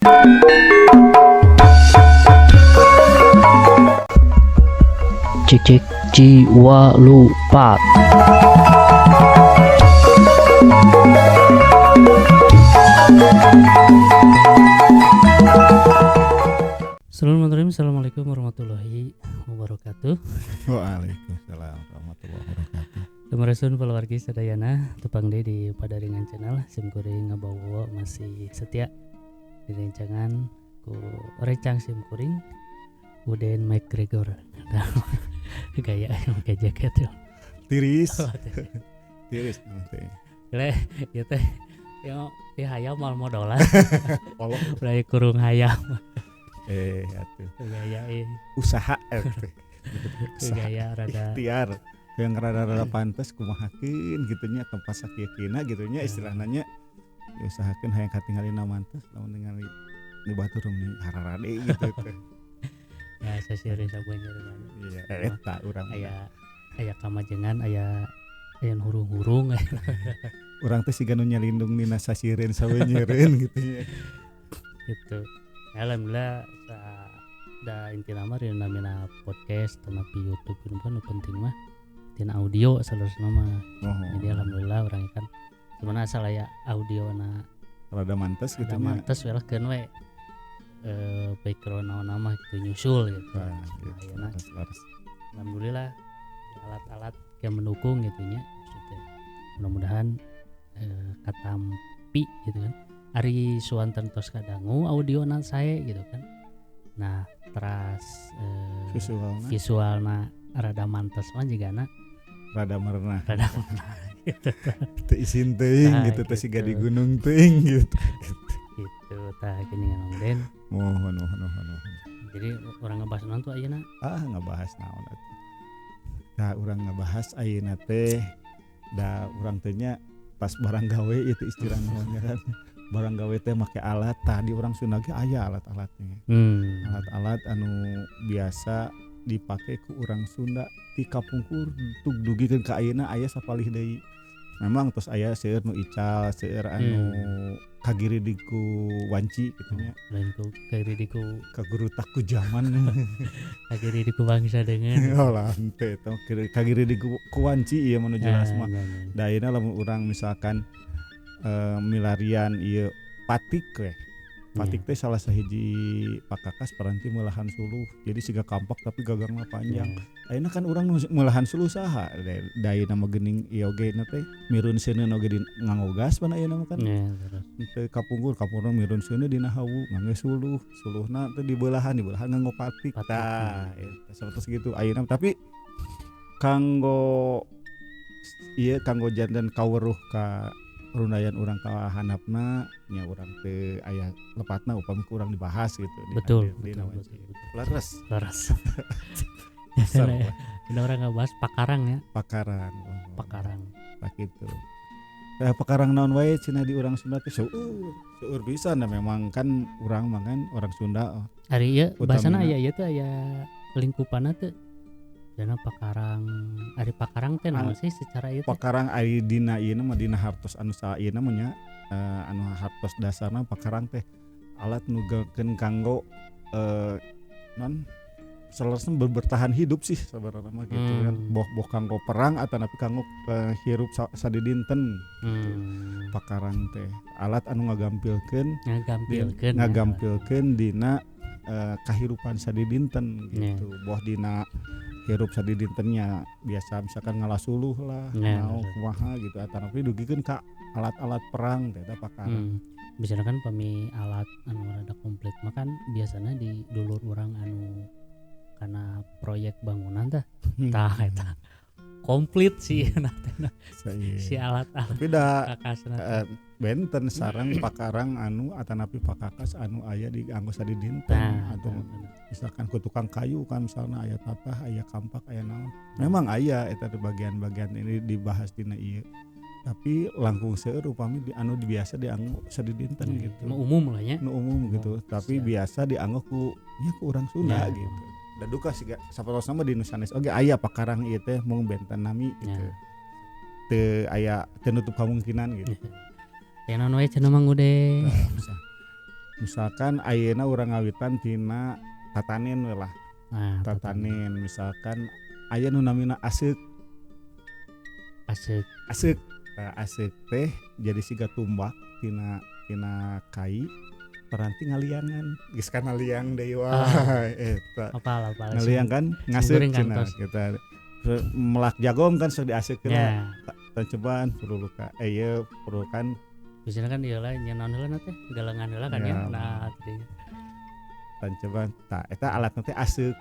Cik cik jiwa lupa. Assalamualaikum warahmatullahi wabarakatuh. Waalaikumsalam warahmatullahi wabarakatuh. Sampurasun wargi sadayana, tepang deui di Padaringan Channel. Sim kuring ngabawa masih setia di rencangan ku rencang sim kuring Uden McGregor. Gaya pakai jaket ya. Tiris. Oh, tiris nanti. Le, ieu teh yo di hayam mal modolan. Allah. Mulai kurung hayam. Atuh. Gaya usaha teh. Gaya rada ikhtiar yang rada-rada pantes kumahakeun gitu nya tempat sakieu-kieuna gitu nya istilahna nya diusahakeun hayang katingalina mantes lamun ningali di batur meni hararade gitu teh. Ya sasieun sabeunyeurna. Iya, eta urang aya kamajengan, aya aya hurung-hurung. Urang teh siga nu nyalindung dina sasieureun sabeunyereun gitu nya. Gitu. Alhamdulillah da intina mah dina namina podcast tanapi YouTube itu kan nu penting mah tina audio saleresna mah. Oh. Jadi alhamdulillah urang kan sebenarnya asal aya audio na rada mantes gitu rada mah. Mantes we lah keun we. Background naon mah gitu nyusul gitu. Nah, gitu. Ayeuna Laras-laras. Alhamdulillah alat-alat yang mendukung gitu nya. Maksudnya mudah-mudahan katampi gitu kan. Ari suanten tos kadangu audio na sae gitu kan. Nah, teras visualna visualna rada mantes mah jigana rada merenah. Rada merenah gitu. Teu isin teuing Nah, gitu teh siga di gitu. gunung teuing gitu. Gitu tah gini Mang Den. Mohon mohon mohon mohon. Jadi urang ngebahas naon tuh ayeuna? Ah, ngebahas naon atuh. Tah urang ngebahas ayeuna teh da urang teh nya pas barang gawe itu istilah namanya kan. Barang gawe teh make alat, tadi urang Sunda ge aya alat-alatnya. Alat-alat anu biasa dipake ku urang Sunda ti kapungkur tug dugikeun ka ayeuna aya sapalih deui. Memang tos aya seueur nu ical, seueur anu kagiridi ku wanci kitu nya. Lain ku kagiridi ku kagurutak ku zaman. Kagiridi ku bangsa dengan. Oh lah henteu eta kagiridi ku wanci ieu mah nu jelas mah. Ya, ya. Da ayeuna lamun urang misalkan milarian ieu patik we. Patik teh salah sahiji pakakas paranti meulahan suluh. Jadi siga kampak tapi gagangna panjang. Ayeuna kan urang meulahan suluh saha? Da ayeuna mah geuning ieu oge na teh mirun seuneu oge di nganggo gas pan ayeuna mah kan. Ya, terus. Teu kapungkur mirun seuneu dina hawu ngangge suluh. Suluhna teh dibelahan nganggo patik. Tah, eta sapertos gitu ayeuna tapi kanggo ieu kanggo janten kaweruh ka rundayan urang ka handapna nya urang teu aya lepatna upami ku urang dibahas gitu. Betul, dina betul, wanci. betul, betul. Leres. Leres. Seru. Ini orang ngebahas pakarang ya. Pakarang. Pakarang. Tah kitu. Tah pakarang naon wae cenah di urang Sunda teh seueur pisan da memang kan urang mah kan orang Sunda. Ari ieu bahasana Utamina. aya ieu teh aya lingkupanna teh. Dana pakarang, ari pakarang teh naon sih secara ieu teh? Pakarang ari dina ieu mah dina hartos anu saeuna mah nya anu hartos dasarna pakarang teh alat nu gakeun kanggo non saleresna bertahan hidup sih sebenarnya mah gitu kan. Boh kanggo perang atanapi kanggo hirup sadidinten. Pakarang teh alat anu ngagampilkeun dina kahirupan sadidinten gitu. Boh dina hirup sadidintennya biasa misalkan ngalasuluh lah, mau kumaha gitu atanapi dugikeun ka alat-alat perang teh eta pakarang. Biasana kan pami alat anu rada komplit mah kan biasana di dulur urang anu karena proyek bangunan tah. Tah eta komplit sih nah teh si alat-alat. Tapi da benten sareng pakarang anu atanapi pakakas anu aya dianggo sadidinten atau misalkan ku tukang kayu kan misalna aya tatah, aya kampak, aya naon. Memang aya eta di bagian-bagian ini dibahas dina ieu. Tapi langkung seueur upami di anu biasa dianggo sadidinten gitu. Nu umum lah nya. Nu umum gitu, tapi siap. Biasa dianggo ku nya ku urang Sunda gitu. Da duka siga sapertosna mah di nu sanes oge aya pakarang ieu teh mung benten nami gitu. Teu aya teu nutup kamungkinan gitu. Ya naon wae cenah Mang Ude. Misalkan ayeuna urang ngawitan tina tatanen we lah. Nah, tatanen misalkan aya nu namina aseuk. Aseuk. Aseuk. Nah, aseuk teh jadi siga tumbak tina tina kai peranti ngaliangan. Geus kana liang deui wah eta. Apal apal. Ngaliang kan ngaseuk cenah kita. Melak jagong kan sok diaseukkeun. Ya. Tanceban perlu ka ieu perlu kan biasanya kan ieu lah nyenon heula teh galengan heula kan ya. Nah, tadinya. Tanceban tah eta alatna teh aseuk.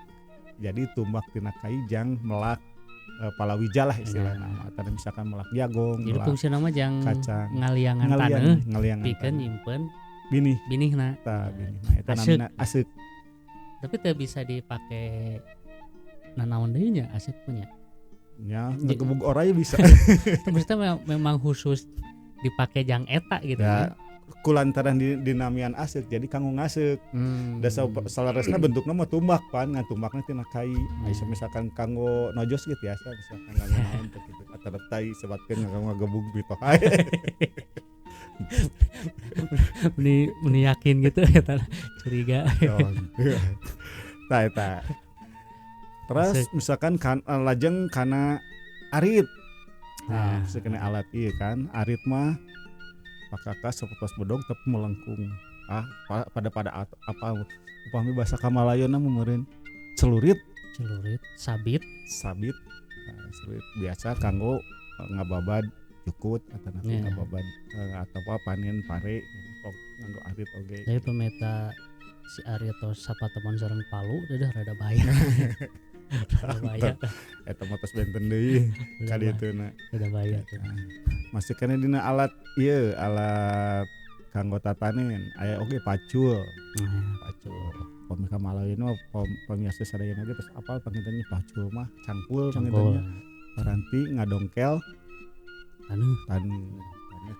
Jadi tumbak tina kai jang melak palawija lah istilahna mah. Atau misalkan melak jagong, jadi melak fungsina mah jang kacang, ngaliangan taneuh, ngaliangan pikeun nyimpen binih. Binihna. Tah binihna eta namina aseuk. Tapi teu bisa dipake nanaon deui nya aseuk punya. Ya, ngegebug orai bisa. Maksudnya memang khusus dipake jang eta gitu ya, kan. Kulantaran dinamian aseuk jadi kanggo ngaseuk. Da saleresna bentukna mah tumbak pan, ngan tumbakna tina kai. Aya misalkan kanggo nojos gitu ya, misalkan kanggo naon teh gitu. Atau tai sebatkeun kanggo ngagebug mitoha. Meni yakin gitu eta curiga. Tah eta. Terus misalkan kan, lajeng kana arit. Nah, sekena alat ieu kan, arit mah pakaka sapertos bedog tapi melengkung. Ah, pada apa upami bahasa Kamalayona meureun celurit, celurit, sabit, sabit. Nah, celurit biasa kanggo ngababad jukut atau nanti ngababad atau panen pare nganggo arit oge. Jadi pemeta si arit atau sapatemon sareng palu udah rada bahaya. Rada bahaya. Eta mah tos benten deui ka dituna. Rada bahaya. Masih kena dina alat ieu, alat kanggo tatanen aya oge pacul. Pacul. Pami ka Malawi mah pamiarsa sadayana ge tos apal panginten pacul mah cangkul panginten paranti ngadongkel taneuh taneuh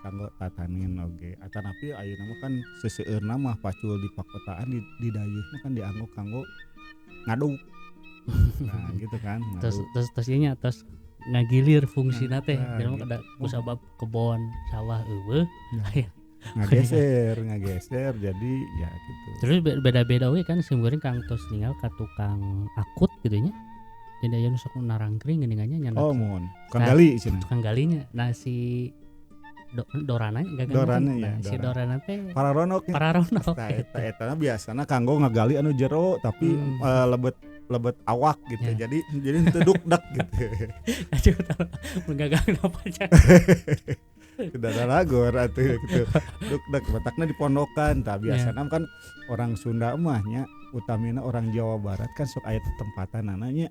kanggo tatanen oge. Atanapi ayeuna mah kan seseueurna mah pacul di pakotaan di dayeuh mah kan dianggo kanggo ngaduk. Nah gitu kan. Terus terus ieu nya tos ngagilir fungsina teh. Jadi mah ada kusabab kebon sawah eueuh. Ngageser jadi ya gitu. Terus beda-beda we kan simkuring kang tos ninggal ka tukang akut gitu nya. Jadi aya nu sok narangkring geuningannya nya. Oh mohon. Tukang gali cenah. Tukang galinya. Nah si dorana gagang dorana ya. Nah, si dorana teh pararonok. Pararonok. Nah, eta biasana kanggo ngagali anu jero tapi lebet awak gitu. Ya. Jadi henteu dukdak gitu. Aduh, menggagang apa aja. Tidak lagor atuh gitu. Dukdak batakna dipondokan. Tah biasana kan orang Sunda mah nya utamina orang Jawa Barat kan sok aya tetempatanana nya.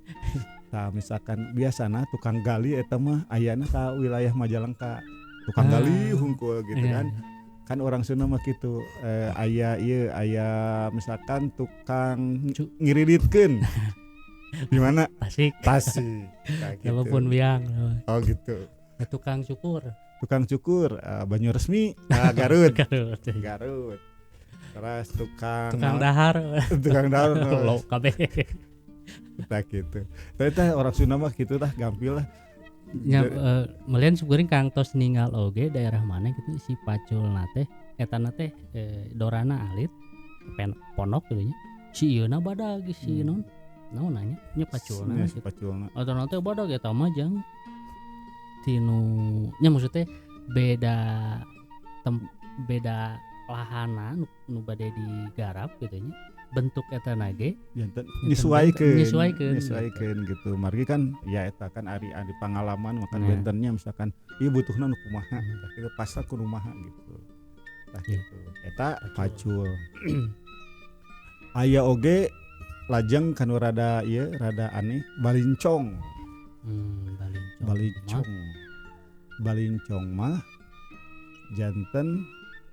Tah misalkan biasana tukang gali eta mah ayana ka wilayah Majalengka. Tukang gali hungkul gitu kan. Kan orang Sunda mah gitu, aya ieu aya misalkan tukang ngiriditkeun. Di mana? Tasik. Tasik. Kayak gitu. Walaupun biang. Oh gitu. Tukang cukur. Tukang cukur Banyuresmi, Garut. Garut. Terus tukang dahar. Tukang dahar. Lo kabeh. Tah gitu. Tapi tah orang Sunda mah gitu tah gampil lah. Nya melian syukuring kang tos ninggal oge daerah mana gitu si paculna teh etana teh dorana alit ponok gitu nya. Si ieuna badag si non naon nanya nya paculna si paculna. Atau teh badag eta mah jang tinu nya maksudnya beda beda lahana nu bade digarap gitu nya. Bentuk eta nage nyesuaikeun gitu. Margi kan ya eta kan ari pengalaman makan bentennya misalkan ieu butuhna nu kumaha gitu pasar kumaha gitu. Tah gitu. Eta pacul. Aya oge lajeng kanu rada ieu rada aneh balincong. Balincong. Balincong mah janten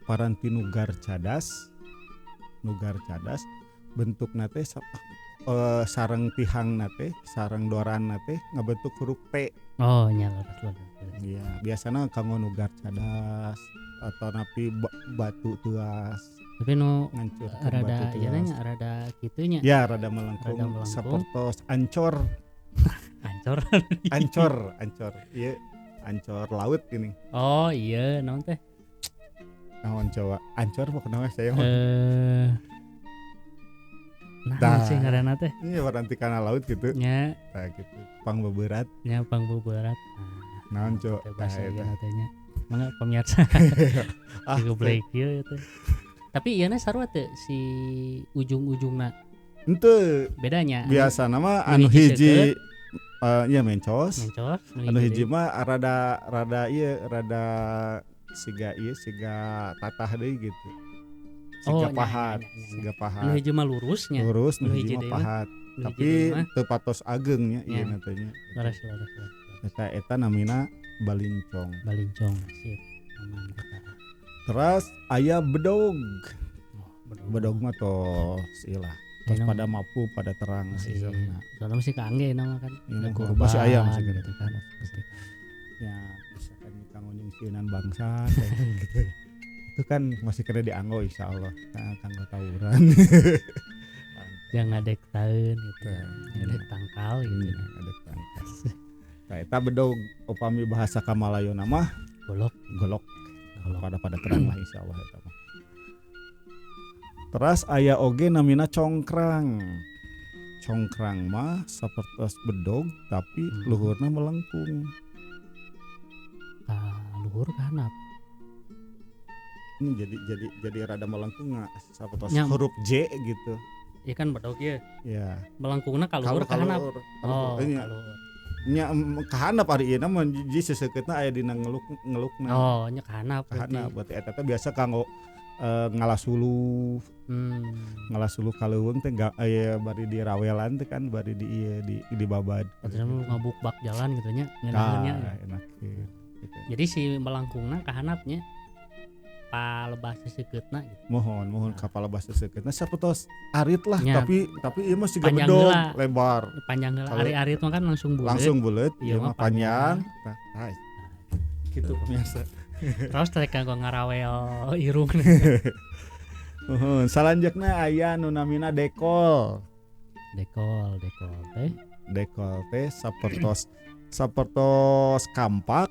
paranti nugar cadas. Nugar cadas bentukna teh sareng tihangna teh, sareng dorana teh ngabentuk huruf T. Oh, nya leres. Iya, biasana kanggo nugar cadas atau napi batu teuas. Tapi nu rada ieu nya rada kitu nya. Ya, rada melengkung sapertos ancor. Ancor. Ancor. Ieu ancor laut gini. Oh, iya naon teh? Naon coba? Ancor pokokna mah saya mah. Nah, Tah. sih ngaranna teh. Iya, berarti kana laut gitu. Nya, Tah gitu. Pang beberat. Nya pang beberat. Nah, Naon coba? teh bahasa Tah, ieu eta. teh nya. Mangga pemirsa Ah, digeblek ieu teh. Tapi ieu na sarua teh si ujung-ujungna Henteu, bedanya. biasa nama anu anu hiji hiji nya mencos. Mencos, Anu hiji deui. mah rada rada ieu, rada siga ieu, siga tatah deui gitu. Oh, Siga nya, pahat, nya, nya, nya. siga pahat. Anu hiji mah lurusnya. Lurus, nu Nu hiji hiji mah deui mah. pahat. Nu hiji Tapi deui mah teu patos ageng nya ieu Nya. teh nya. Leres, leres, leres. Eta eta namina balincong. Balincong, sip. Aman eta. Terus aya bedog. Oh, bedog. Bedog mah tos ieu lah. Tos Ayeuna pada mapu pada terang masih istilahna. soalnya masih kaangge nama kan. Iya, Ada mah, kurban masih aya masih gitu gitu kan. Ya, misalkan kanggo nyungsieunan bangsa kayak gitu. Itu kan masih kena dianggo insyaallah. Nah, kanggo tawuran. Jangan ngadek taeun gitu. Tah. Ngadek tangkal gitu. Ada tangkas. Nah, eta bedog upami bahasa Kamalayona mah Golok, golok. golok. Pada pada terang lah insyaallah eta mah. Teras aya oge namina congkrang. Congkrang mah sapertos bedog tapi luhurna melengkung. Ka luhur ka handap. Ini jadi rada melengkung nggak sapertos Nya. huruf J gitu. Ya kan bedog ye. Ya. Melengkungna ka luhur ka handap. Kalau Oh, ini ka luhur. nya ka handap ari ieu mah ji sesekeutna aya dina ngeluk ngelukna. Oh, nya ka handap Ka berarti. handap berarti eta teh biasa kanggo ngalah suluh, ngalah suluh ka leuweung teh aya bari di rawelan teh kan bari di ieu di babad. Padahal mah ngabukbak jalan gitu nya, ngeunaheun nya. Tah, enak gitu. Jadi si melengkungna ka handap nya palebah sesekeutna gitu. Mohon mohon Nah. ka palebah sesekeutna sapertos arit lah Nya. tapi ieu mah siga Panjang bedog heula. lebar. Panjang heula Kalau- ari-ari mah kan langsung buleut. Langsung buleut, Ieu ieu mah mah panjang. Tah, tah. Gitu pemirsa. Terus teh kanggo ngarawel irung. Nuhun, salanjutna aya nu namina dekol. Dekol, dekol teh. Dekol teh sapertos sapertos kampak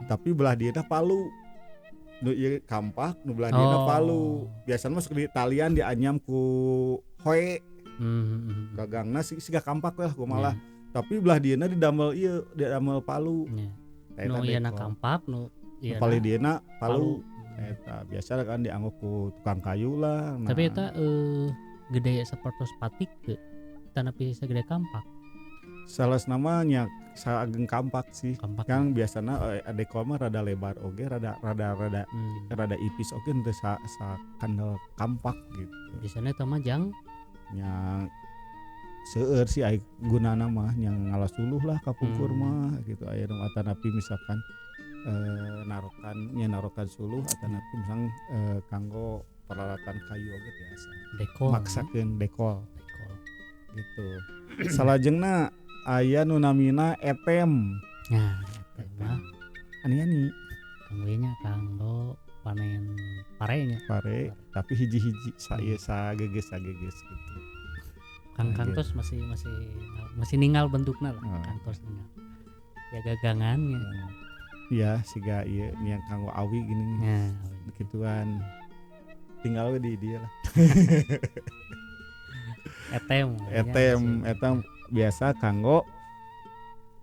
tapi belah dieuna palu. Nu ieu kampak, nu belah dieuna palu. Biasana mah sok di talian dianyam ku hoe gagangna siga kampak lah kumaha. Tapi belah dieuna didamel ieu, didamel palu. Nya. Eta Nu ieu na dekol. kampak, nu ieu Nu palih dieuna palu. Eta biasa kan dianggo ku tukang kayu lah. Nah. Tapi eta gede sapertos patik teu. Tanapi segede kampak. Salah namanya saageng kampak sih. Kampak. Kan biasana dekol mah rada lebar oge, rada rada rada rada ipis oge henteu sa kandel kampak gitu. Biasana eta mah jang Nya seueur sih ai gunana mah nya ngalah suluh lah kapungkur mah gitu aya nu atanapi misalkan narokan nya narokan suluh atanapi misalkan kanggo peralatan kayu oge biasa. Dekol. Maksakeun dekol. Dekol. Gitu. Salajengna aya nu namina etem. Nah, etem mah Ani-ani. Kanggo nya kanggo panen parenya. Pare, tapi hiji-hiji saya sageges-sageges gitu. Kang Nah, kantos masih masih masih ninggal bentukna lah, Nah. kantos ninggal. Ya gagangannya. Iya, siga ieu yang kanggo awi gini. Nah, Gituan. Tinggal we di dia lah. Etem. Etem, etem biasa kanggo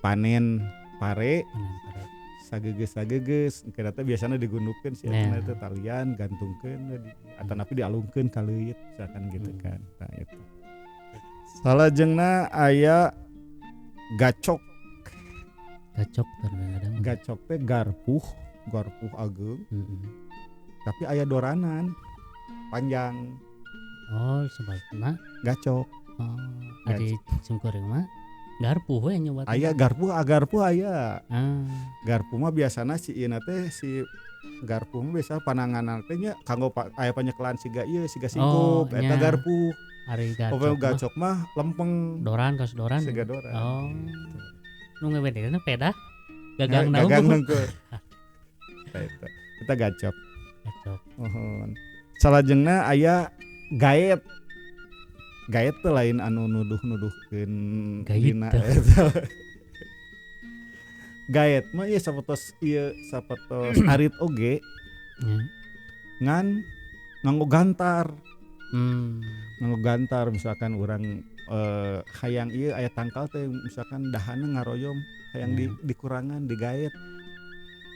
panen pare. Panen pare. Sageges-sageges kira teh biasana digundukeun si Nah. eta teh talian gantungkeun we di atanapi dialungkeun ka leuit misalkan gitu kan. Nah itu. Salajengna aya gacok. Gacok terkadang. Gacok teh garpuh, garpuh ageung. Tapi aya doranan panjang. Oh, sebabna gacok. Oh, ari simkuring mah garpuh we nyoba teh. Aya garpuh, garpuh aya. Ah. Garpuh mah biasana si ieu teh si garpuh mah biasa pananganan teh nya kanggo aya panyekelan siga ieu, siga singkup, Oh, eta nya. garpuh. Ari gacok. Pokoknya gacok mah lempeng. Doran kaos doran. Siga doran. Oh. Gitu. Nu ngebedeuna pedah. Gagang Gagang naung. nungku. Eta eta. Eta gacok. Gacok. Mohon. Salajengna aya gaet. Gaet teh lain anu nuduh-nuduhkeun Gait dina teh. eta. Gaet mah ieu sapertos ieu sapertos arit oge. Nya. Ngan nganggo gantar. Nganggo gantar misalkan urang hayang ieu aya tangkal teh misalkan dahanna ngaroyom hayang dikurangan digaet.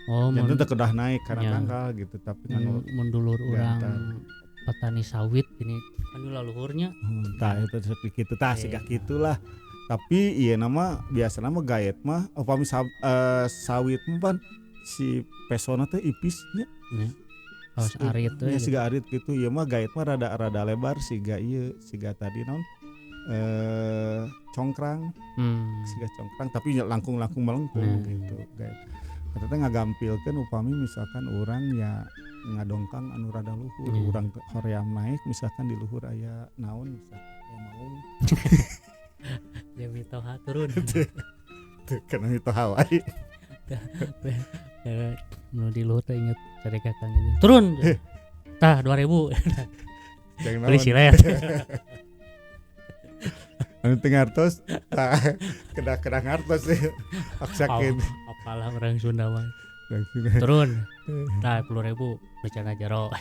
Oh, janten mun teu kedah naik karena tangkal gitu tapi nganggo mun dulur urang gantar. Petani sawit gini kan laluhurnya. Tah eta seperti kitu tah siga kitulah. Tapi ieu nama biasana mah gaet mah upami sawit mah pan si pesona teh ipis nya. Nya. Kaos arit we Nya gitu. Siga arit gitu ieu mah gaet mah rada rada lebar siga ieu siga tadi naon congkrang. Siga congkrang tapi nya langkung-langkung melengkung gitu gaet. Eta teh ngagampilkeun upami misalkan urang ya ngadongkang anu rada luhur, urang hoream naik misalkan di luhur aya naon misalkan aya maung. Ya mitoha turun. Teu kana mitoha wae. Nu di luhur teh inget careka Kang Ibing. Turun. Tah 2000. Jangan Beli naon. silet. Anu teu ngartos tah kedah-kedah ngartos sih. Aksakeun. Apalah orang Sunda mah. Turun. Tah 10.000 rencana jero.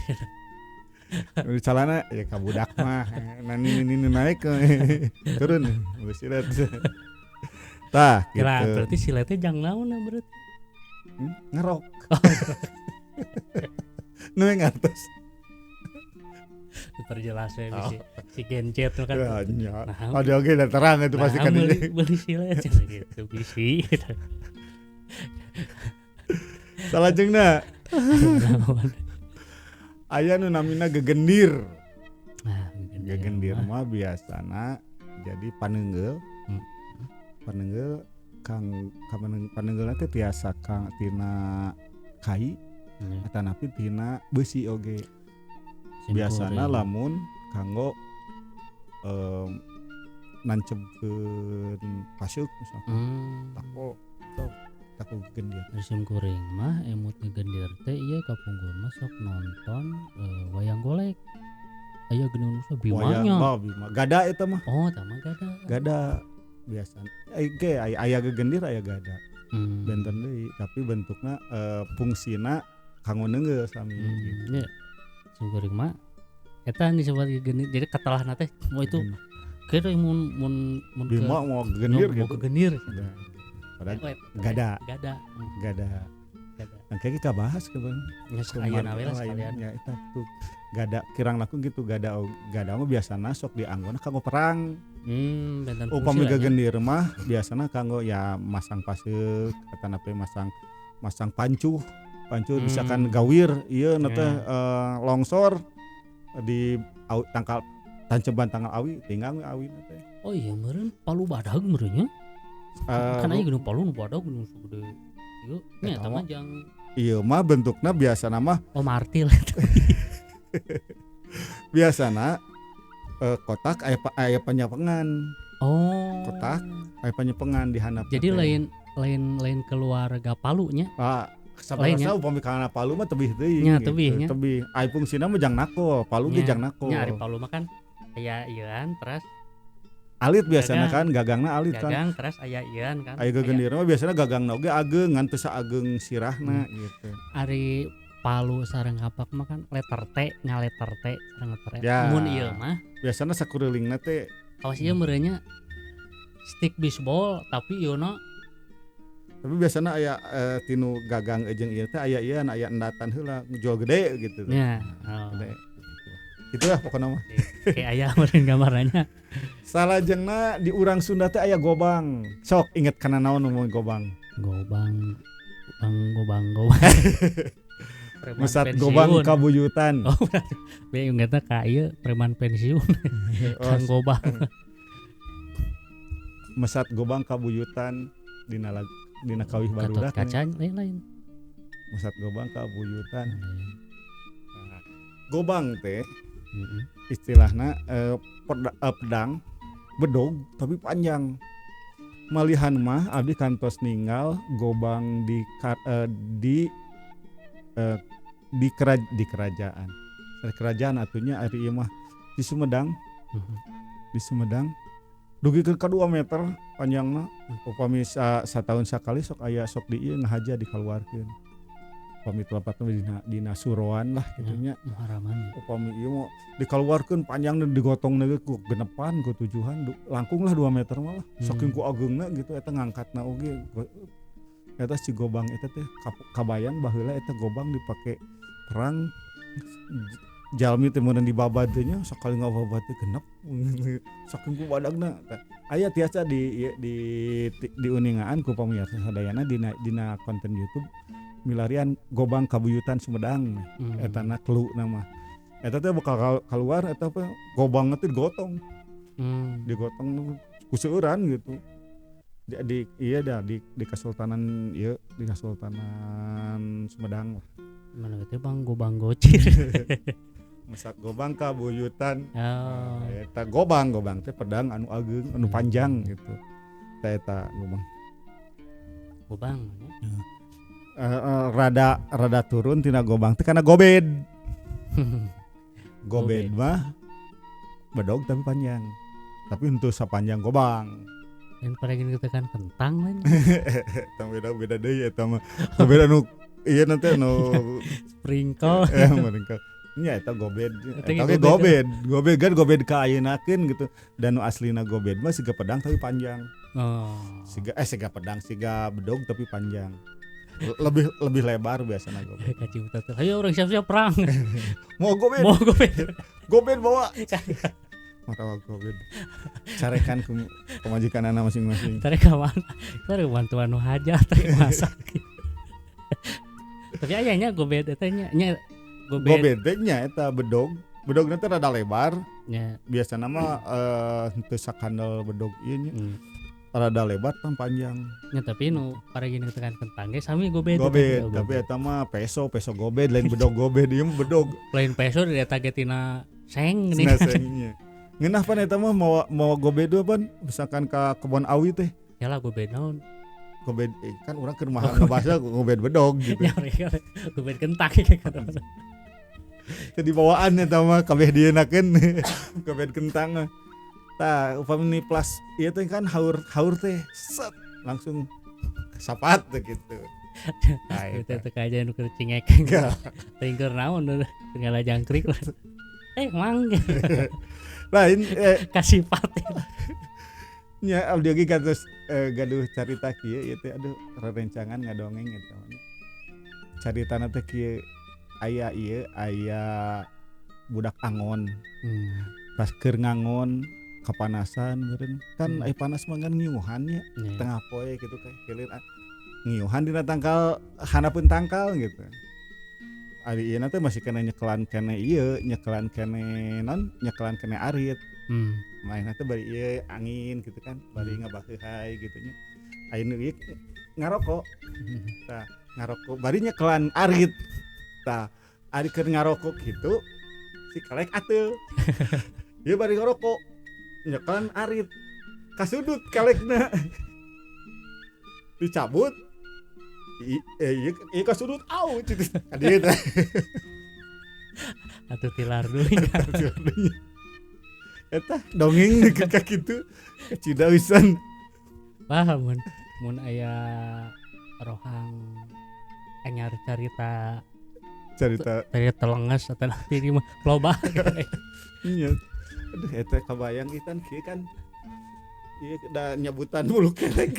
Di calana ya ka budak mah. Nah ini naik turun beli silet. Tah gitu. Kira berarti siletnya jang naon berarti? Ngerok. Nu ngartos. Diperjelas we si si gencet tuh kan. Ya, nya. Nah, ada oge da terang itu pasti nah, kan beli, ini. Beli silet cenah gitu bisi. Salajengna Naon? Aya nu namina gegendir. Nah, Gegendir mah biasana jadi panenggel. Panenggel kang panenggelna teh tiasa kang tina kai atanapi tina beusi oge. Biasana lamun kanggo nancebkeun paseuk misalkan. Tako sok tako gegendir. Musim kuring mah emut ngegendir teh ieu kapungkur mah sok nonton wayang golek. Aya geuning nu Wayang bimanya. oh, bima. Gada eta mah. Oh, tah mah gada. Gada biasa. Ge aya gegendir aya gada. Benten deui tapi bentukna fungsina kanggo neunggeul sami gitu. Nya. Sim kuring mah eta disebut gegendir. Jadi katelahna teh mau itu kira mun mun mun ke Bima mau gegendir mau gitu. Kegendir. Nah, padahal Oh, gada. Gada. Gada. Gada. Nah, kayak kita bahas ke Bang. Ya sekalian awe lah sekalian. Ya eta tuh gada kirang laku gitu gada gada mah biasana sok dianggona kanggo perang. Benten fungsi Upami lah nya. gegendir mah biasana kanggo ya masang paseuk atanapi masang masang pancuh. Pancuh misalkan gawir ieu na teh longsor di tangkal tanceban tangkal awi tinggal we awi na teh. Oh iya meureun palu badag meureun nya. Kan aya geuning palu nu badag geuning segede. Ieu nya Eta eta mah mah jang ieu mah bentukna biasana mah oh martil. Biasana kotak aya aya panyepengan. Oh. Kotak aya panyepengan di handap Jadi teh. Lain lain lain keluarga palu nya. Ah, Lain nya. sabarasa upami kana palu mah tebih teuing Nya, gitu. tebih nya. Tebih. Ai fungsina mah jang nako, palu ge Nya, jang nako. nya ari palu mah kan aya ieuan teras Alit biasana gagang. Kan gagangna alit kan. Gagang teras aya ieuan kan. Aya gegendir mah biasana gagangna oge ageung ngan teu saageng sirahna gitu. Ari palu sareng kapak mah kan letter T ngaletter T sareng letter E. Ya. Mun ieu mah Biasana sakurilingna teh kawas ieu meureun nya stick baseball tapi ieu na tapi biasana aya tinu gagang jeung ieu teh aya ieu aya endatan heula jual gede gitu. Nya. Oh. Gede. Itulah pokoknya mah. Kayak aya meureun gambarannya. Salajengna di urang Sunda teh aya gobang. Sok inget kana naon ngomong gobang? Gobang bang gobang gobang. Preman Mesat pensiun. gobang kabuyutan. Oh, berarti bingung eta ka ieu preman pensiun. Oh, Kang Gobang. Mesat gobang kabuyutan dina dina kawih Gatot barudak. Kaca lain-lain. Mesat gobang kabuyutan. Nah, gobang teh istilahna pedang bedog tapi panjang. Malihan mah abdi kantos ninggal gobang di di kerajaan. Di kerajaan atunya ari ieu mah di Sumedang. Di Sumedang dugi ke 2 meter panjangna. Upami sataun sakali sok aya sok di ieu ngahaja dikaluarkeun. Pami telepatna dina suroan lah kitu nya. Muharaman. Upami ieu mah dikaluarkeun panjang dan digotong ge ku genepan ku tujuhan langkung lah 2 meter mah lah. Saking ku ageungna gitu eta ngangkatna oge. Eta si gobang eta teh kabayang baheula eta gobang dipake perang jalmi teh meureun dibabad teh nya sakali ngababad teh genep saking ku badagna. Aya tiasa di uningaan ku pamirsa sadayana dina konten YouTube milarian gobang kabuyutan Sumedang. Eta na kelu nama eta teh bakal keluar eta apa gobangna teh digotong. Digotong ku seueuran gitu di iya dah di Kesultanan ieu di Kesultanan Sumedang lah. Mana teh bang gobang gocir. Masak gobang kabuyutan. Oh. Eta gobang teh pedang anu ageung anu panjang gitu. Eta gobang. Gobang ya. Rada turun tina gobang teh kana gobed. Gobed mah bedog tapi panjang. Tapi henteu sapanjang gobang. Dan pada gini kita kan kentang lain. Eta beda deui eta mah. Gobed anu ieu nanti anu sprinkle. Sprinkle. Nya eta gobed. Eta ge gobed. Gobed kan gobed ka ayeunakeun gitu. Dan nu aslina gobed mah siga pedang tapi panjang. Oh. Siga pedang, siga bedog tapi panjang. Lebih lebar biasanya gobed. Kacimta tuh. Ayo orang siap-siap perang. Mau gobed. Mau gobed. Gobed bawa. Matawa gobed. Carekan ke pemajikan anak masing-masing. Tarik ka mana? Tarik bantuan nu hajat, tarik masak. Tapi ayahnya gobed eta nya gobed teh nya eta bedog. Bedogna teh rada lebar. Nya. Biasana mah henteu sakandel bedog ieu nya. Rada lebar pan panjang. Ya tapi nu paragi tekan kentang ge sami gobed. Gobed, tapi eta mah peso gobed lain bedog gobed ieu mah bedog. Lain peso dari eta ge tina seng geuning. Sengnya. Ngeunah pan eta mah mawa gobed pan misalkan ka kebon awi teh. Yalah gobed naon? Gobed kan urang keur mah ngabahasa gobed bedog gitu. Ya gobed kentang gitu. Jadi bawaan eta mah kabeh dieunakeun gobed kentang. Tah upami plus ieu teh kan haur teh set langsung sapat teh gitu. Nah, itu teh kayak nu keur cingek. Teuing keur naon tinggal jangkrik lah. Mang. Lain kasih pat. Nya abdi oge kantos gaduh carita kieu ieu teh aduh rerencangan ngadongeng eta mah. Caritana teh kieu aya ieu aya budak angon. Pas keur ngangon kepanasan meureun kan ai panas mah kan ngiuhan nya tengah poe gitu kayak hilir ngiuhan dina tangkal handapeun tangkal gitu. Ari ieu teh masih kena nyekelan kene ieu nyekelan kene non nyekelan kene arit. Maenna teh bari ieu angin gitu kan bari ngabaheuhai gitu nya. Ayeuna ieu ngarokok. Tah ngarokok bari nyekelan arit. Tah ari keur ngarokok kitu si kelek ateul. Ieu bari ngarokok nyekelan arit kasudut kelekna dicabut ieu kasudut au gitu kadieu teh atuh tilar deui eta dongeng deket ka kitu kacida pisan. Paham mun aya rohang anyar carita telenges atau nanti mah loba. Iya. Aduh eta kabayang itan kieu kan ieu da nyabutan bulu kelek.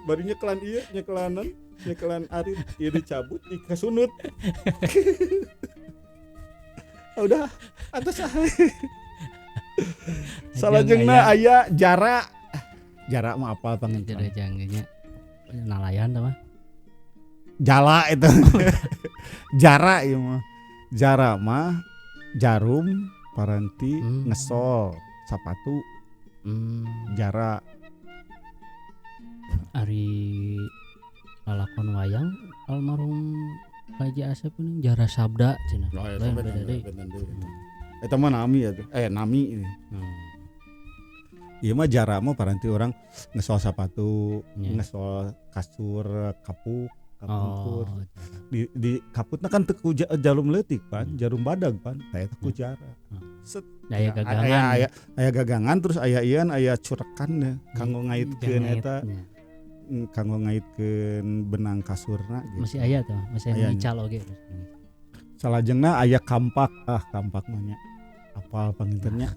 Bari nyekelan ieu nyekelanan nyekelan arit ieu dicabut dikasunut. Udah atas ah. Salajengna aya jarak. Jarak mah apal panginten. Jara janggenya nalayan tah mah. Jala itu. Jarak ieu mah. Jarak mah jarum paranti ngesol sapatu. Jarak. Ari lalakon wayang almarhum Haji Asep ini Jara Sabda cenah. Oh, eta beda deui. Eta mah nami atuh. Nami ini. Ieu mah jara mah paranti orang ngesol sapatu, ngesol kasur kapuk, kapungkur. Oh, di kaputna kan teu ku jarum leutik pan, jarum badag pan, tah eta ku jara. Set. Aya gagangan. Aya gagangan terus aya ieu aya curekan kanggo ngaitkeun eta. Kanggo ngaitkeun benang kasurna gitu. Masih aya tuh, masih Aya nya. Ngical oge. Salajengna aya kampak, ah kampak mah nya. Apal panginten nya.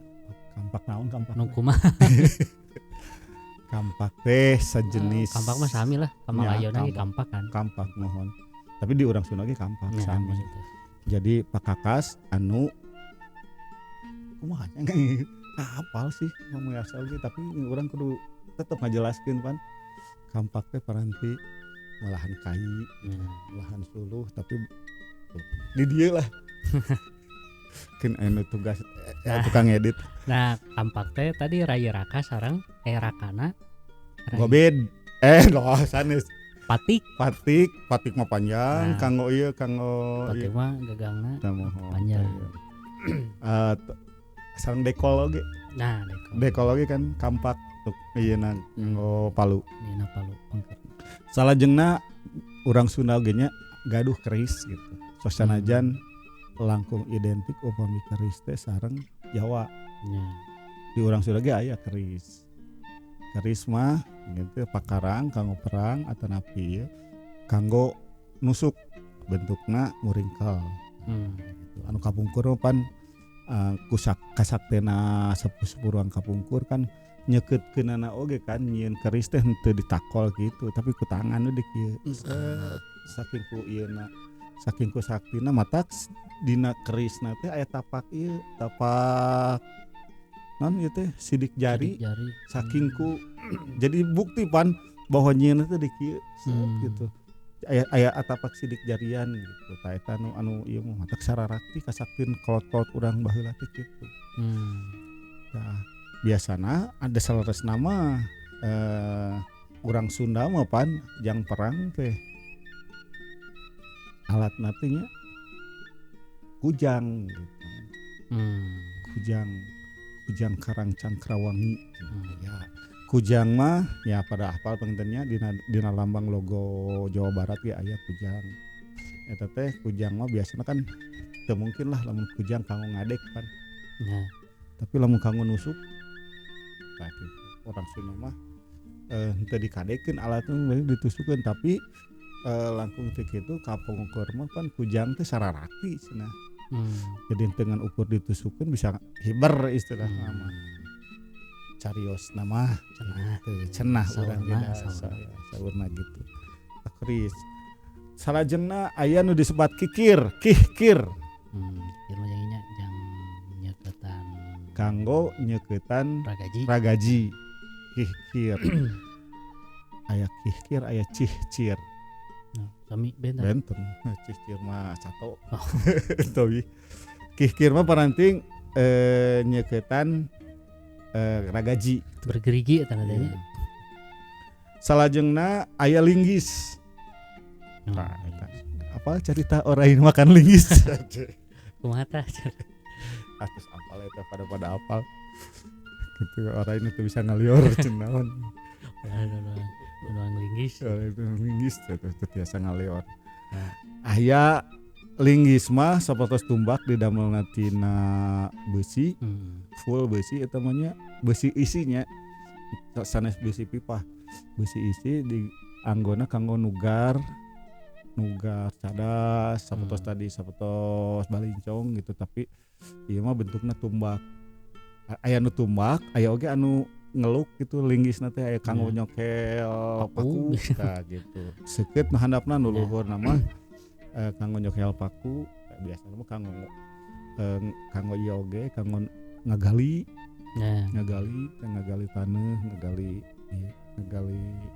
Kampak naon kampak? Nu kumaha? Kampak teh sejenis Kampak mah sami lah, Ya, Kamalayona ge kampak. kampak kan. Kampak mohon. Tapi di urang Sunda ge kampak Ya, sami. maksudnya. Jadi pakakas anu kumaha nya, apal sih ngomong biasa oge, tapi urang kudu tetep ngajelaskeun pan. Kampak teh paranti malahan kai, malahan suluh, tapi di dieu lah. Keun anu tugas tukang edit. Nah, kampak teh tadi rai raka sareng rakana rai Gobed. Loh sanes. Patik. Patik, patik mah panjang, Nah. kanggo ieu, kanggo Patik ieu. mah gagangna Tah mohon. panjang. Sareng dekol oge. Nah, dekol. Dekol oge kan kampak tuh ieu na nganggo palu. Dina palu pengker. Salajengna urang Sunda oge nya gaduh keris gitu. Sosanajan langkung identik upami keris teh sareng Jawa. Nya. Di urang Sunda ge aya keris. Keris mah gitu pakarang kanggo perang atanapi ieu kanggo nusuk, bentukna muringkel. Gitu. Anu kapungkur mah pan kusak kasaktena sepuh-sepuh urang kapungkur kan nyekeutkeunana oge kan nyieun keris teh henteu ditakol gitu, tapi ku tangan we di kieu. Set, saking ku ieuna, saking ku saktina matak dina kerisna teh aya tapak ieu, tapak non ieu teh sidik jari. Sidik jari. Saking ku jadi bukti pan bahwa nyieunna teh di kieu set, gitu, aya aya tapak sidik jarian gitu. Tah eta anu anu ieu mah matak sararakti kasaktin kolot-kolot urang baheula teh kitu. Nah, biasana ada saleresna mah urang Sunda mah pan jang perang teh alat teh nya kujang gitu. Kujang, kujang Karang Cangkrawangi gitu. Ya, kujang mah ya pada hafal panginten nya, dina lambang logo Jawa Barat ge aya kujang. Eta teh kujang mah biasana kan teu mungkin lah lamun kujang kanggo ngadek pan. Tapi lamun kanggo nusuk tah gitu. Orang Sunda mah henteu dikadekeun alatna, berarti ditusukeun, tapi langkung teu kitu kapungkur mah pan kujang teh sararakti cenah. Jadi dengan ukur ditusukeun bisa hiber istilahna mah. Carios nama Cenah. Teu cenah urang Saurna, ge da, saurna. Saurna gitu. Keris. Salajengna aya nu disebat kikir, kihkir. Kikir mah jang nya jang nyeketan kanggo nyeketan ragaji. Ragaji. Kihkir. Aya kihkir, aya cihcir. Nah, sami benten. Benten. Cihcir mah satu. Oh. Tapi kihkir mah paranting nyeketan ragaji. Bergerigi eta teh nya. Salajengna aya linggis. Oh, Nah, eta. Apa cerita orang ini makan linggis? Kumaha tah? Atus apal eta pada pada apal. Gitu orang ini tuh bisa ngalior cenaon. Udah linggis. Orang itu linggis teh teu biasa ngalior. Aya linggis mah sapertos tumbak didamelna tina besi, full besi eta mah nya, besi isinya sanes besi pipa. Besi isi di anggona kanggo nugar nugar cadas sapertos tadi, sapertos balincong gitu, tapi ieu mah bentukna tumbak. Aya nu tumbak, aya oge anu ngeluk gitu linggisna teh, aya kanggo nyokel Paku. Paku tah gitu. Seukeut nu handapna, nu luhurna mah kanggo nyokel paku, biasana mah kanggo kanggo ieu oge, kanggo ngagali, ngagali teh, ngagali taneuh, ngagali ieu, ngagali taneuh.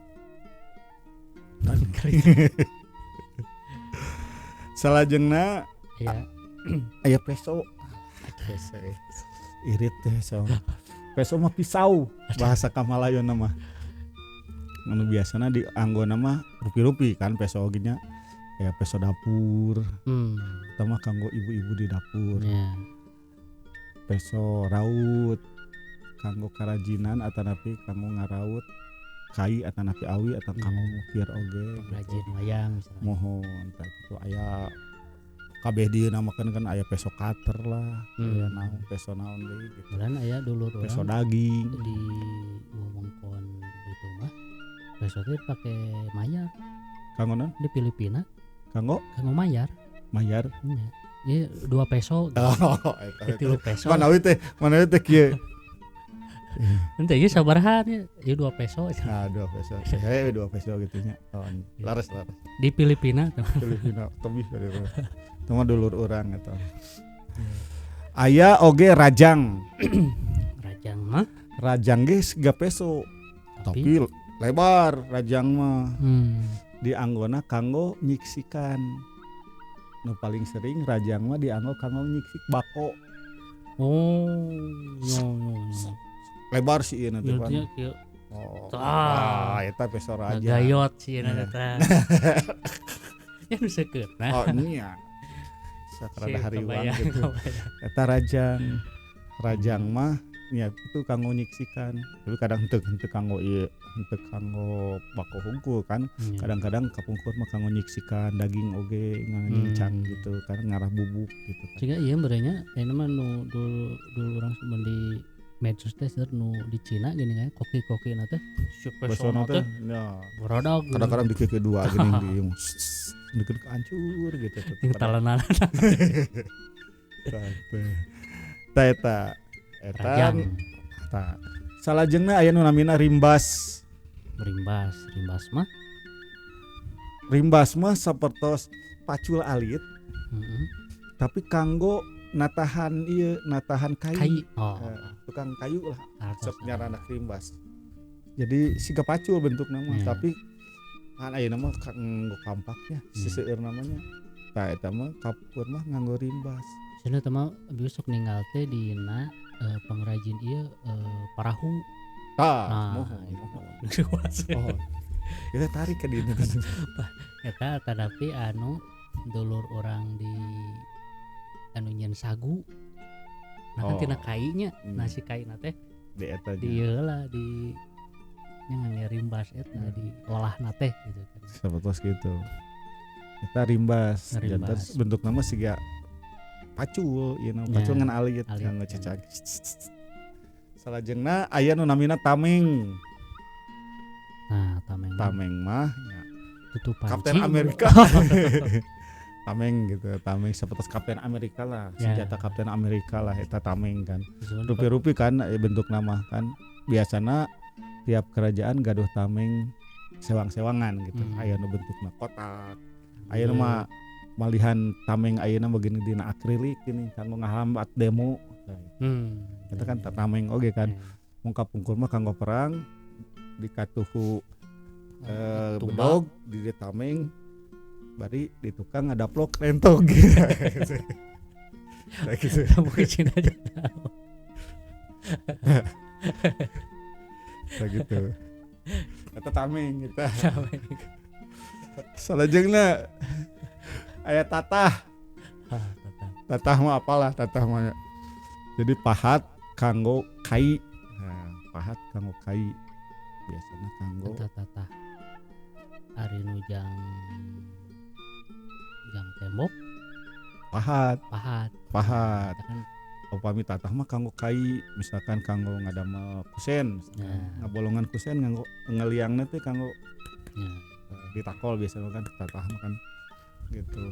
Salajengna aya peso. Peso. Irit teh so. Peso mah pisau bahasa Kamalayon mah. Anu biasana di anggona mah rupi-rupi kan peso oge nya. Ya peso dapur, eta mah kanggo ibu-ibu di dapur. Peso raut kanggo karajinan atanapi kanggo ngaraut kai atanapi awi atau kanggo ngukir oge gitu. Pengrajin wayang misalnya. Mohon tah gitu aya kabeh dieu namakeun kan aya peso cutter lah, aya naon peso naon deui gitu. Kemudian aya dulur Peso urang daging. Di wewengkon itu mah Peso teh dipake mayar. Kanggo naon? Di Filipina. Kanggo? Kanggo mayar. Mayar. Nya. Ieu 2 peso. Oh, eta. 3 peso. Manawi teh kieu. Henteu ieu sabaraha nya? Ieu 2 peso. Nah, 2 peso. Heh, 2 peso gitu nya. Oh, laras laras. Di Filipina. Filipina tebih kali itu. Itu mah dulur urang eta. Aya oge rajang. Rajang mah? Rajang ge siga peso. Tapi lebar rajang mah. Dianggona kanggo nyiksikan. Nu paling sering rajang mah dianggo kanggo nyiksik bako. Oh, yo yo yo. Lebar sih ieu nanti pan. Oh. Ah, eta peso rajang. Gayot sih ieu teh. Ya nu seukeut nah. Oh, nya. Sakrada hariwang gitu. Eta rajang. Rajang mah nya itu kanggo nyiksikan. Tapi kadang henteu kanggo ieu, henteu kanggo bako hungkul kan. Kadang-kadang kapungkur mah kanggo nyiksikan daging oge nyincang gitu kan, ngarah bubuk gitu kan. Siga ieu merenya ayeuna mah nu dulu urang di medsos teh seur nu di Cina gini kan, koki-koki na teh pesona teh ya borodog kadang-kadang dikeke dua gini di deket hancur gitu ting talenan. Eta eta eta salajengna aya nu namina rimbas. Rimbas, rimbas mah rimbas mah sapertos pacul alit. Tapi kanggo natahan ieu, natahan kai. Oh. Tukang kayu lah sok nyaranak rimbas. Jadi siga pacul bentukna mah, tapi kan ayeuna mah kanggo kampaknya, seseueur namanya. Tah eta mah kapur mah nganggo rimbas. Cenah teh mah besok ninggal teh dina pengrajin ieu parahu. Tah, mohon. Oh. Kita tarik ke dieu. Eta tadapi anu dulur orang di anu nyen sagu. Nah kan tina kainya, nasi kaina teh di eta di ieu lah di nya ngangge rimbas eta di olahna teh gitu kan. Sapertos gitu. Eta rimbas, janten bentuk nama siga pacul ieu na pacul ngan alit nganggo cecak. Salajengna aya nu namina tameng. Nah, tameng. Tameng mah nya tutupan Kapten Amerika. Tameng gitu, tameng seperti Kapten Amerika lah, senjata Kapten Amerika lah eta tameng kan. Rupi-rupi kan bentuk nama kan. Biasana tiap kerajaan gaduh tameng sewang-sewangan gitu. Aya nu bentukna kotak. Aya nu mah malihan tameng ayeuna begini dina akrilik gini kanggo ngahambat demo. Eta kan tameng oge kan. Mung kapungkur mah kanggo perang dikatuhu bedog di tameng bari di tukang ngadaplok lentog gitu. Gitu. Mungkin Cina aja tahu. Gitu. Eta tameng kita. Salajengna aya tatah. Tatah mah apalah tatah mah. Jadi pahat kanggo kai. Nah, pahat kanggo kai biasanya kanggo tatah. Ari nu jang tembok pahat. Pahat kan. Upami tatah mah kanggo kai, misalkan kanggo ngadamel kusen, ngabolongan kusen nganggo ngeliangna teh kanggo ditakol biasanya kan tatah mah kan gitu.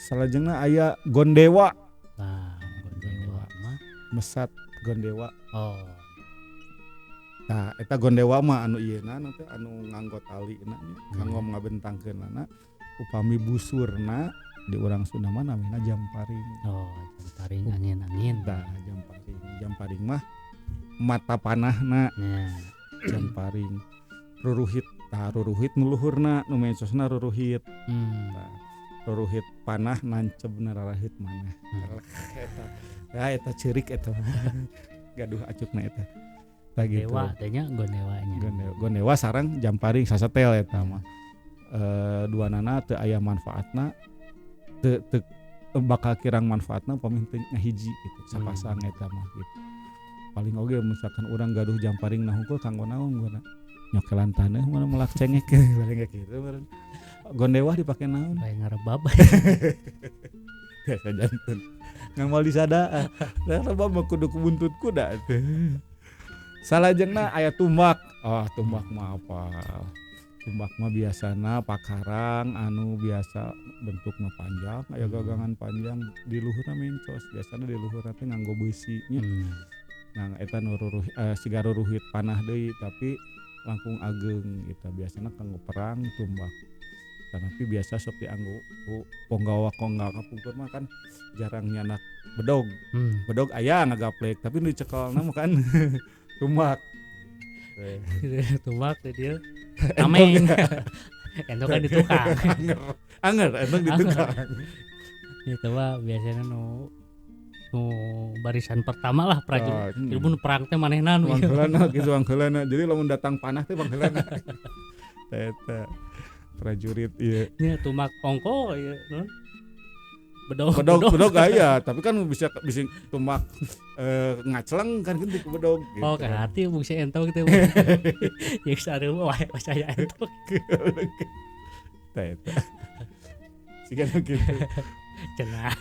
Salajengna aya gondewa. Nah, gondewa mah mesat gondewa. Oh. Nah, eta gondewa mah anu ieuna teh anu nganggo tali na nya, kanggo ngabentangkeunana. Upami busurna di urang Sunda mah namina jamparing. Oh, jamparing angin-angin. Tah, jamparing. Jamparing mah mata panahna. Jamparing. Ruruhit, tah ruruhit nu luhurna, nu mencosna ruruhit. Tah, ruruhit panah nancebna rarahit manah. Eta. Ya eta ceurik eta. Gaduh acukna eta. Tah gitu. Dewa teh nya gondewanya. Gondewa sareng jamparing sasetel eta mah. Dua nana teu aya manfaatna teu bakal kirang manfaatna upami teu ngahiji gitu sapasang eta mah gitu. Paling oge misalkan urang gaduh jamparing na hungkul kanggo naon guna nyokelan taneuh mun melak cengek paling kitu meureun. Gondewah dipake naon? Bae ngarebab. Biasa janten. Ngan moal disadaan. Da rebab mah kudu kubuntut kuda teh. Salajengna aya tumbak. Oh, tumbak mah apa? Tumbak mah biasana pakarang anu biasa bentukna panjang, aya gagangan panjang di luhurna mencos, biasana di luhurna teh nganggo beusi nya. Nah eta nu siga ruruhit panah deui tapi langkung ageng gitu, biasana kanggo perang tumbak. Tapi biasa sok dianggo ku ponggawa-ponggawa kapungkur mah kan jarang nyanak bedog. Bedog aya ngagaplek tapi nu dicekelna mah kan tumbak. Tumbak teh dia tameng. Entog kan di tukang. Anger entog di tukang. Itu mah biasanya nu barisan pertama lah prajurit. Jadi mun perang teh manehna nu wangheulana kitu wangheulana. Jadi lamun datang panah teh wangheulana. Eta prajurit ieu. Nya tumbak ongko ieu naon? Bedog aya, tapi kan bisa tumbak ngacleng kan kitu ku bedog gitu. Oh, kan hati bungsi entog teh. Jeung sareueuh wae percaya entog. Tah eta. Siga nu kitu. Cenah.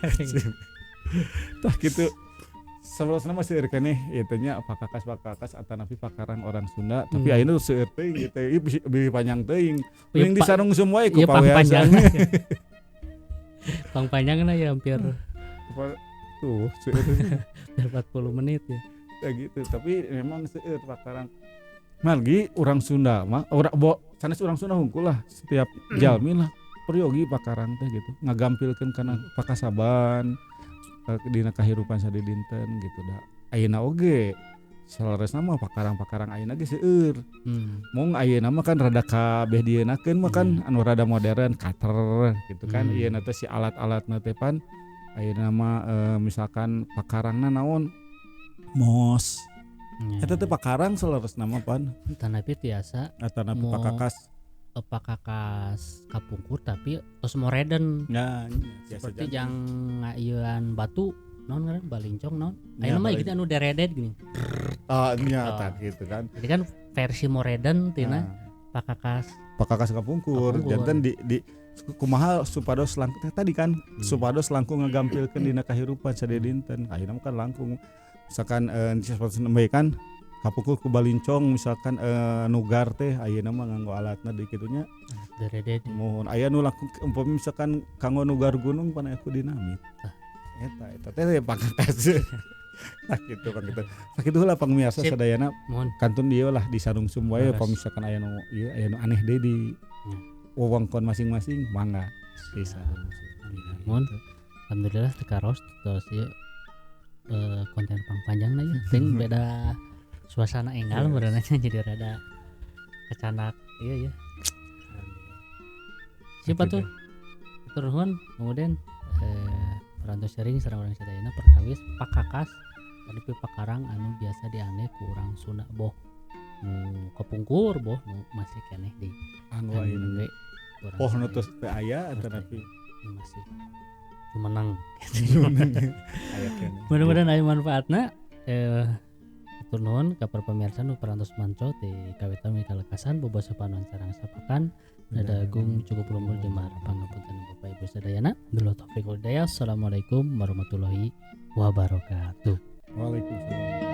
Tah kitu. Sabarosna masih seueur keneh ieu teh nya pakakas-pakakas atanapi pakarang orang Sunda, tapi ayeuna seueur teuing ieu teh ieu panjang teuing. Mending disarung semua ku pawean. Pang panjangna ya hampir tuh seueur 40 menit ya. Ya gitu, tapi memang seueur pakarang. Margi urang Sunda mah urang sanes urang Sunda hungkul lah setiap jalmi lah peryogi pakarang teh gitu, ngagampilkeun kana pakasaban dina kahirupan sadidinten gitu da. Ayeuna oge saleresna mah pakarang-pakarang ayeuna ge seueur. Mung ayeuna mah kan rada kabeh dieunakeun mah kan anu rada modern cutter gitu kan. Ieu na teh si alat-alatna teh pan ayeuna mah misalkan pakarangna naon mos. Eta teh pakarang saleresna mah pan. Tanapi tiasa atanapi pakakas pakakas kapungkur tapi tos modern. Nah, seperti jang ngaieuan batu naon ngaran balincong naon. Ayeuna mah gitu anu deredet gini. Ah nya tah gitu kan. Jadi kan versi modern tina pakakas kapungkur. Janten di kumaha supados langkung tadi kan supados langkung ngagampilkeun dina kahirupan sadidinten. Ayeuna mah kan langkung misalkan seperti nembe kan kapungkur ku balincong misalkan nugar teh ayeuna mah nganggo alatna deui kitu nya. Deredet. Mohon aya nu langkung umpami misalkan kanggo nugar gunung pan aya ku dinamit. Eta teh pakakas. Tah kitu pan kitu. Sakitu heula pangmiarsa sadayana. Kantun dieu lah disarungsum wae pamisakan aya nu ieu aya nu aneh deui di wewengkon masing-masing mangga disarungsum. Mohon alhamdulillah teu karos tos ieu konten pangpanjangna ieu ting beda suasana enggal meureunna jadi rada kecanak ieu ya. Siapa tuh? Turun kemudian perantos sharing sareng urang sadayana perkawis pakakas tapi pakarang anu biasa diange ku urang Sunda boh nu kepungkur boh nu masih keneh di anggo ayeuna poh nu tos teu aya atanapi masih menang. Aya keneh. Mudah-mudahan aya manfaatna. Hatur nuhun ka para pamirsa nu parantos manco ti kawitan we kalekasan bobasa panon sareng sapakan nada agung cukup lumbur jemar pangapunten Bapak Ibu sadayana. Billahi taufiq wal hidayah. Assalamualaikum warahmatullahi wabarakatuh. Waalaikumsalam.